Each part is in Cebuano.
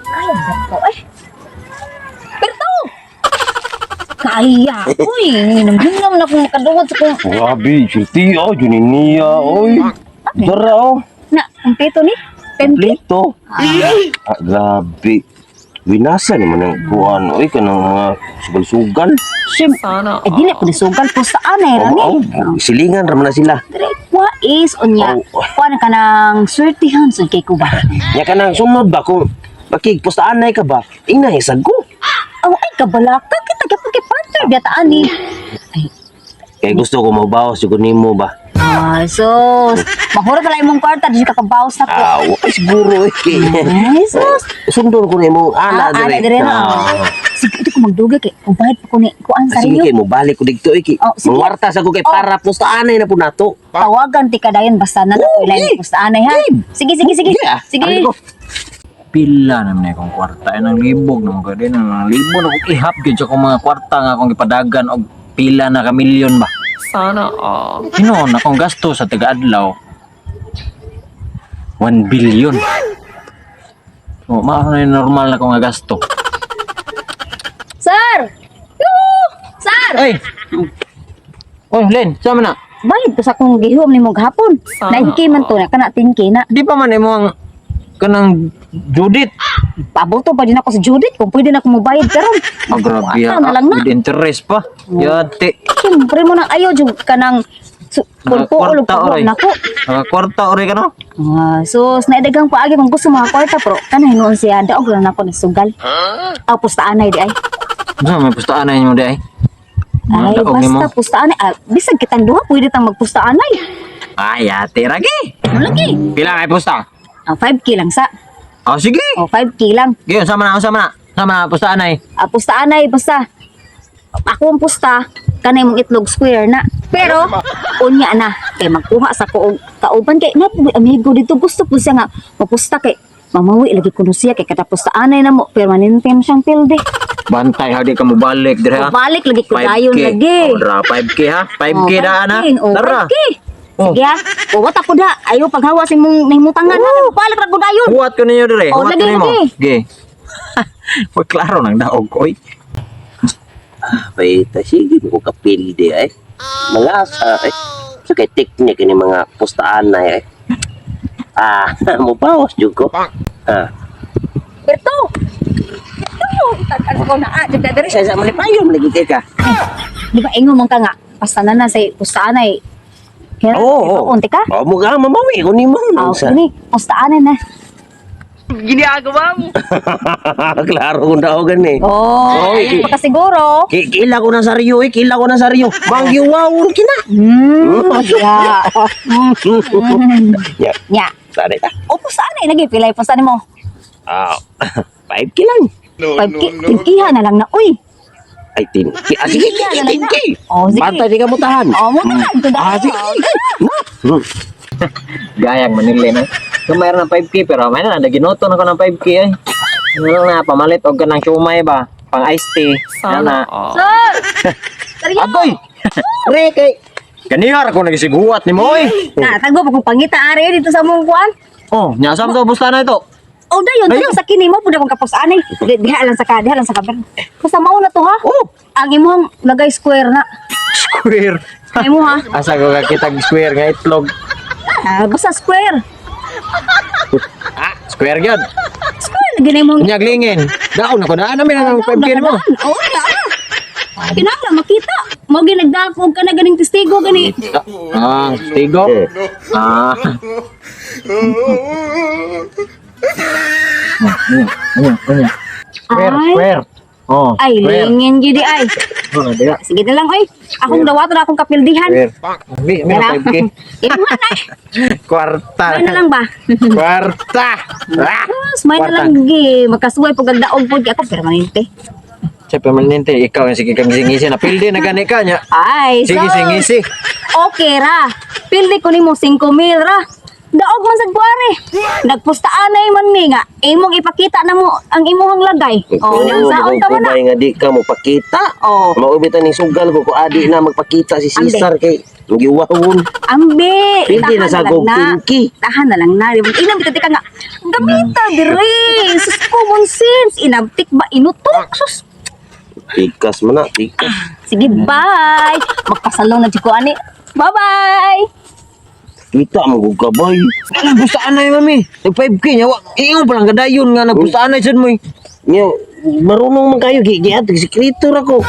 Kaya ba ko eh? Berto! Kaya, uy, hinam-hinam na kung makaduwag sa kong. Grabe, sulti oh, yun niya, oy. Dara oh. Na, kumpleto ni? 10K? Kompleto. Ah, grabe. Winasa naman ang kuan, oy, kanang mga sugal-sugal. Siyempre, eh, dili ko nisugal po saan eh, rani. Oh, oh, silingan raman na sila. Dire, wa is, unya, Oh. kuha na ka ng swertihan sa kay ko ba? Nya kanang sunod ba kung makigpostaan na ka ba? Ingna isag ko. Oh, ay, kabalaka, kita kapag kay partner, biyataan ni. Ay, Kay gusto ko mabawas jud ko nimo ba. ah, so, mahurot na lang imong kwarta, di ka kabawas na ko. Ah, wa siguro eh. Kay Ay, sus. Sundon ko nimo Ah, ana dire. ana dire na. Ah. Sige, ito ko magdugay kay ubayad pa ko ni kuan sa Sige rinyo. kay mo balik ko didto eh. Kay Oh, sige. Mangwarta sa ko kay Oh. para postaan na po nato. Tawagan ti kadayon basta na Oh, ko line eh. posta anay ha. Sige, sige, sige. Yeah. Sige. Ano ko? Pila naman na akong kwarta. Ay, nang libog naman ko din. Nang libog na akong ihap gyud sa akong mga kwarta nga akong gipadagan og pila na ka milyon ba. Sana all. Hinoon akong gasto sa taga-adlaw 1 billion. So, maano na yung normal na akong nga gasto. Sir! Yoo! Sir! Ay! Oy, Len, sama na. Bayad ko sa akong gihom nimo gahapon. 9K man to na kana 10K na. Di pa man imo ang kanang Judith. Paboto pa din ako sa Judith kung pwede na ako mobayad karon. Ah, grabe Kwarta na lang na. With interest pa. Yate. Siyempre mo nang ayo jud kanang pulpo ulog Kwarta, oray. nako. Kwarta oray ka no? Ah, so naidagang paagi kung gusto mga kwarta pero kanay noon siya daog lang nako ni sugal. Ah, pustaan ay di ay. Unsa may pustaan na inyo di ay? Mga Ay, daog nimo. basta pustaan ay. Ah, bisag kitang duha pwede tang magpustaan ay. Ay, ate ragi. Malaki. Pila kay pusta? Ah, 5K lang sa. Oh, sige. O, 5K lang. Gayon, sama na, sama na. Sama na, pustaan ay. Ah, pustaan ay basta. Ako ang pusta, kanay mong itlog square na. Pero unya na kay magkuha sa ko og kauban kay na amigo dito gusto po siya nga mapusta kay mamawi lagi kuno siya kay kada pustaanay na mo permanente na siyang pilde. Bantay ha, di ka mobalik dire ha. Balik lagi ko dayon lagi. Oh, dra, 5K ha. 5K Oh, da na. 5K. Oh, Tara. 5K. Oh. Sige ha. O, wata ko da. Ayo paghawas imong nahimutangan ha. Balik ra ko dayon. Huwat ko ninyo dire. Oh, Huwat lagi, ko nimo. lagi. Ge. Wag klaro nang daog ko oy. Ah, paita sige ko kapilde ay. Mga asa eh. Sa kay teknik ini mga postaan na eh. Ah, mo bawas jud ko. Ah, Berto. Berto. Tagaan ko na ah, dito diri. sa sa malipayon lagi kay ka. Di ba ingon man ka nga basta na na say pustaan ay. Kaya Oo. unti ka. Oh, mo ka mamawi ko nimo Ah, sa. kini pustaan na. Klaro kung daogan eh. Oh, Oy, baka siguro. Kila ko na sa Rio eh, kila ko na sa Rio. Mangyuwawon kina. Ya. Ya, Ya. sana ta. O pustaan ay lagi pilay pustaan mo. Ah, 5K lang. 5K, tingkihan na lang na. Uy. Ay, 10K. Ah, sige, Tingkihan sige, na lang na. 10K. Oh, sige. Bantay di ka mutahan. Oh, mo na to Ah, sige. Na. Gayang Manila na. Kung mayroon ng 5K pero may na naginoto na ko ng 5K ay. Ano lang na pamalit og kanang siomay ba? Pang iced tea. Ano Sana na. all. Sir. Seryo. Agoy. Pre, kay. Ganihar ako nagisiguat nimo oy. Na, tagbo pa kong pangita ari dito sa mong kuan. Oh, nya sa to pusta na ito. Oh, dayon Ayun. tayo sa kini mo pud akong kapos anay. Diha lang sa ka, diha lang sa kaber. Basta mao na to ha. Oh, Ang imong lagay square na. square. Ang imo ha. Asa ko kakita square nga itlog. Ah, basta square. Ah, square gyud. Square lagi na imong. Unya glingin. Daon ako daan namin ang 5K nimo. Oo, na. Kinahanglan makita. Mo ginagdal ko ka na ganing testigo gani. Ah, tigo. Ah. Unya, unya, unya. Square, Ay. square. Oh, Ay, square. lingin gid ay. Oh, diha. Sige na lang oy. Akong dawaton akong kapildihan. Square. Bi, may Tara. 5K. Imo na. Kwarta. May na lang ba? Kwarta. Ah! Mas may na lang gi makasuway pag agdaog pud ako permanente. Sa permanente, ikaw yung sige kang singisi na pildi na gani ka niya. Ay, Sige, so, singisi. Okay ra. Pildi ko nimo 5,000 ra. Daog man sad kuwari. Nagpustaanay man ni nga. Imong ipakita na mo ang imong lagay. Oh, nang saon ka man na. Kubay nga di ka mo pakita. Oh. Maubitan ni sugal ko ko adi na magpakita si Cesar kay giwawon. Ambi, Pildi na tahan sa lang kog na. 10K. Tahan na lang na. Di ba? Inam kita ka nga. Gamita dire. Sus ko monsi. Inabtik ba inutok? Sus. Tikas man na, tikas. Sige, bye. Magpasalaw na jud ko ani. Bye-bye. Kita mo kog kabay. Nagpustaan na mami. Nag 5K niya. Ingon pa lang gadayon nga nagpustaan na sad mo. Eh. Nya, marunong man kayo gi giat sekreto ra ko.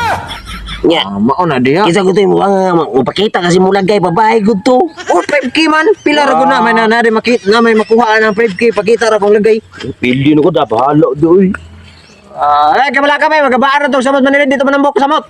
Nya, Ah, mao na diha. kinsa ko to mo nga mapakita kasi mo lagay babae gud to. Oh, 5K man. Pila ra ko na may na na makita na may makuha ng 5K pakita ra kong lagay. Pili na ko da bahala doy. Ah, eh, kabala ka may magabaan na tong samot Manila dito manambok samot.